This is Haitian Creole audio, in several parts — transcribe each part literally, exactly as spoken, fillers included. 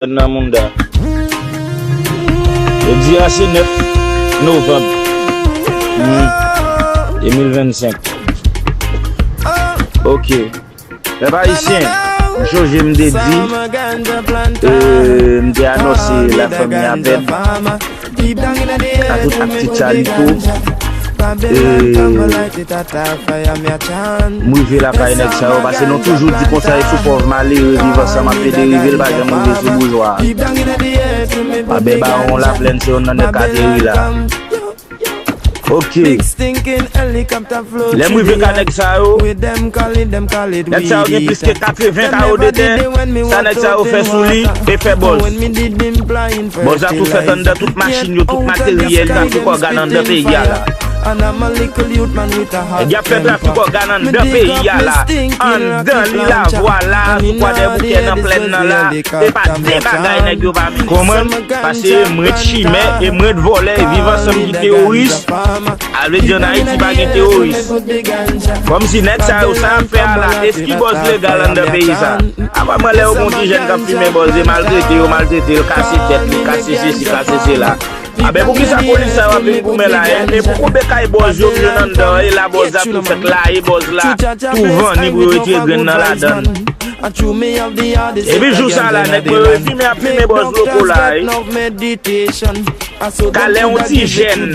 Nan Munda. Jodi a se nèf novanm, hmm, de mil vennsenk. Ok. Pèp ayisyen, m sonje m te di, euh, m te anonse lafanmi a Pèd, a tout aktivite a li tou. E m rive lakay nèg sa yo, paske nou toujou di konsa, e sou pòv malere viv ansanm ap plede rive, l pa janm rive sou boujwa. Abè Bawon Laplèn se youn nan nèg k ateri la. Ok. Lè m rive ka nèg sa yo, nèg sa yo gen plis ke katreven kawo de tè. Sa nèg sa yo fè sou li, e fè bòz. Bòz la tou fèt anndan tout machin yo, tout materyèl, trafik ògàn anndan peyi a la. Nèg y ap fè trafik ògàn anndan peyi a la. Anndan li la, vwala, sou Kwadèboukè nan plèn nan la. E pa de bagay nèg yo pa mennen. Kòman? Paske m ret chimè, e m ret vòlè, e viv ansanm ki teworis. A vle di ann Ayiti pa gen teworis. Kòmsi nèg sa yo, sa y ap fè a la, èske bòz legal anndan peyi sa? Apa mwen lè yo gen yon ti jèn k ap fimen bòz, e maltrete yo, maltrete l, kase tèt li, kase sesi, kase sela. Abè poukisa polis sa yo ap vin goumen la, e, e pou konbe kay bòz yo m jwenn anndan, e la bòz la tou fèk la, e bòz la tou vanni pou yo retire grenn nan ladann. Epi jou sa la, nèg mwen yo fimen ap fimen bòz loko la, e. Talè yon ti jèn,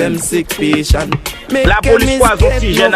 lapolis kwaze yon ti jèn